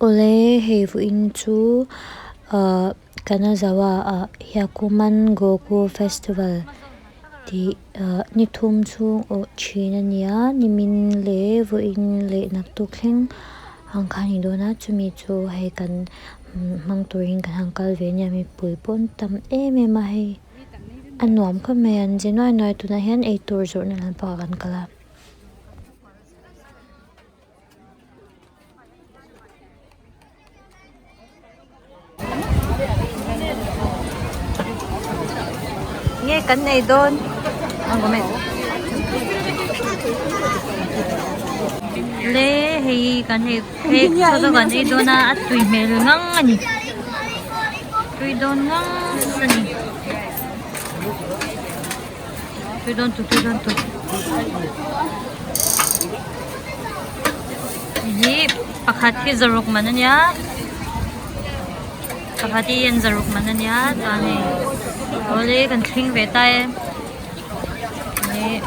Awle hei vawiin chu ahh Kanazawa ah Hyakuman Goku festival tih ahh ni thum chhung awh thin a ni a nimin leh vawiin leh naktuk thleng ang kha a ni dawn a chumi chu hei kan hmang turin kan han kal ve ania mipui pawh an tam em em a hei a nuam khawp mai an ze nuai nuai tunah hian eitur zawrhna lampangah kan kal a. Nge kan ei dawn le hei kan ei hei chaw chu kan ei dawn a a tui hmel ngang a ni tui dawn ngang a ni tui dawn tuk tui dawn tuk hi pakhat hi zaruk man a nia pakhat hi hian zaruk man a nia chuan hei awle kan thleng ve ta e ih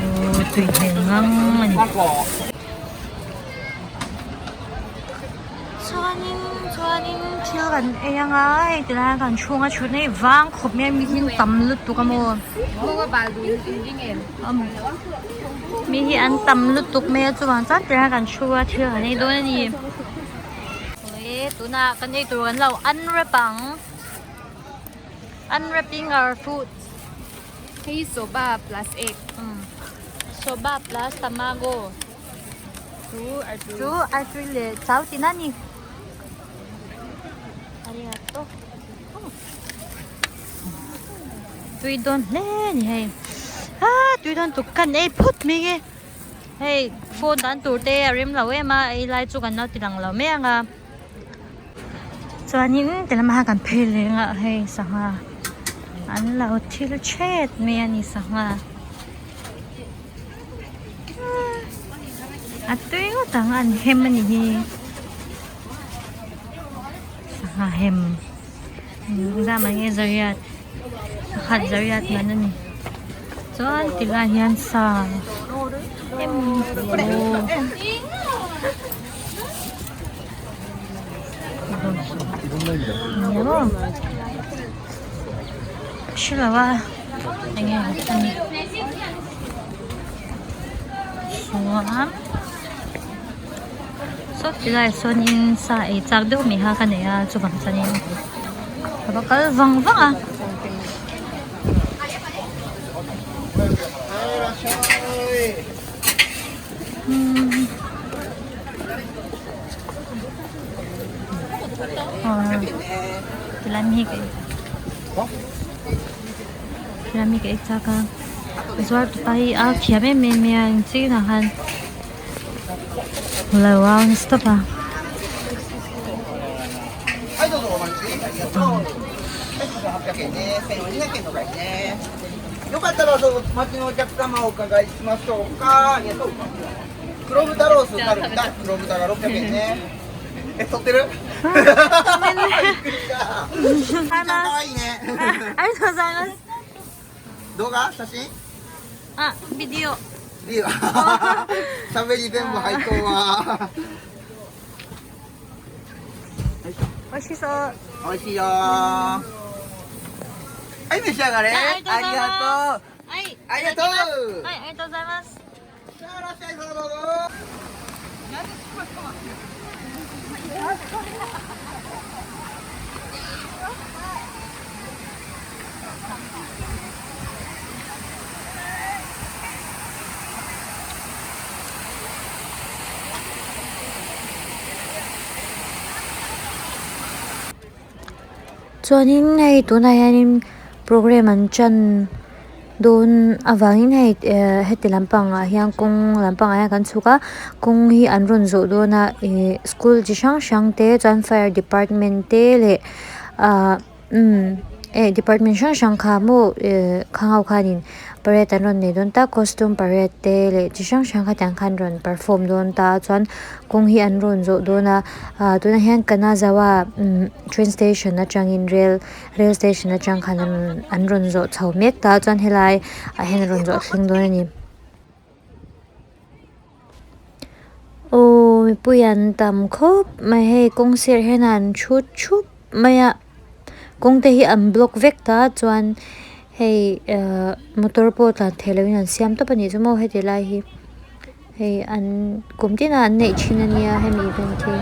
aww tui hmel ngang a ni. Chuanin chuanin thil kan ei anga hei tilai ah kan chhunga thutna hi vang khawp mai a mi hi an tam lutuk a maw mi hi an tam lutuk mai a chuvang chuan tilai ah kan thu a thil kan ei dawn a ni e tunah kan ei tur kan lo unwrap ang unwrapping our food hei soba plus egg soba plus tamago. Chu artui leh chau tihna a ni. Arigato. Tui dawn hle a ni hei. Ah tui dawn tuk kan ei phawt mai nge. Hei phone dan tur te a rem lo em a ei lai chu kan lo ti lang lo mai ang a. Chuanin ti lamah khan kan phei leng a hei sangha an lo thil thet mai a ni sangha. A tui ngawt ang an hem a ni hi sangha hem zam ang nge zariat pakhat zariat man a ni chuan ti lai hian sa em aw hrelo a. Enge a ni chuan saw tilaiah sawnin sa ei chak deuh mai kha ka nei a chuvang chuanin ka va kal vang vang a. Tilai mi hi ka Helai mi ka ei chak a zuar tupa hi a thiam em em mai a engchin ah khan lo a stop a. Chuanin hei tunah hianin programme an ṭan dawn avangin hei ehh heti lampangah hian kawng lampangah hian kan chhuk a kawng hi an rawn zawh dawn a ihh school chi hrang hrang te chuan fire department te leh ahh umm eh department hrang hrang kha maw ehh khang ho khanin parade an rawn nei dawn ta costume parade te leh chi hrang hrang khatiang khan rawn perform dawn ta chuan kawng hi an rawn zawh dawn a ah tunah hian kanazawa umm train station atangin rail rail station atang khan an rawn zawh chho mek ta chuan helai ah hian a rawn zawh thleng dawn a ni. Aw. Mipui an tam khawp mai hei kawng sirah hian an thu thup mai a kawng te hi an block vek ta chuan hei ahh motor pawh tlan theih loh in an siam tawp a nih chu maw heti lai hi hei an kum tin a an neih thin a nia hemi event hi.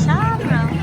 hram rawh.